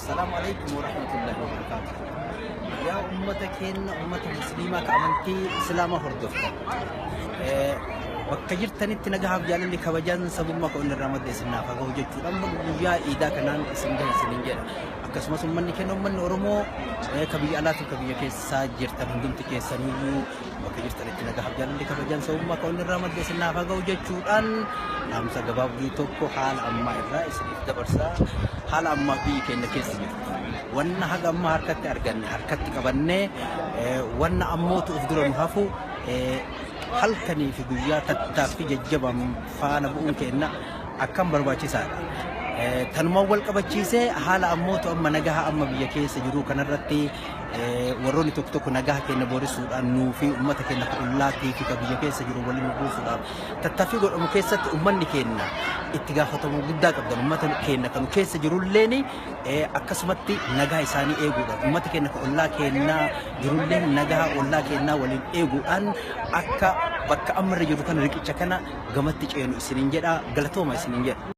Assalaamu alaikum warahmatullahi wabarakaatuh. Yaa ummata keenya, ummata musliimaa ka amantii islaamaa hordoftan. Bakka jirtanitti nagahaaf jaalalli kabajaan sabummaa ka irraa madda isin naaf haa gahu jechuudhaan baga guyyaa iidaa kanaan isin gahe isiniin jedha. Akkasumas ummanni keenya, ummanni Oromoo ka biyya alaatiif ka biyya keessaa jirtan hundumti keessaniyyuu bakka jirtanitti nagahaaf jaalalli kabajaan sabummaa ka irraa madda isin naaf haa gahu jechuudhaan dhaamsa gabaabduu tokko haala ammaa irraa isiniif dabarsa. Haala ammaa biyyi keenya keessa jirtu. Wanna haga ammaa harkatti arganne harkatti qabannee, wanna ammootu of dura nu hafu halkanii fi guyyaa tattaaffii jajjabaan faana bu'uun keenya akkam barbaachisaadha. Tanumaan wal qabachiisee haala ammootu amma nagaha amma biyya keessa jiru kanarratti warroonni tokko tokko nagaha keenya boorisuudhaan nuu fi uummata keenya ka ollaatii fi ka biyya keessa jiru waliin nu buusuudhaaf tattaaffii godhamu keessatti uummanni keenya itti gaafatamuu guddaa qabdan. Uummata keenya kan keessa jirulleen akkasumatti nagaa isaanii eeguudhaan, uummata keenya ka ollaa keenyaa jirulleen nagaa ollaa keenyaa waliin eeguudhaan akka bakka amma irra jiru kana riqicha kana gamatti ceenu isiniin jedha. Galatooma isiniin jedha.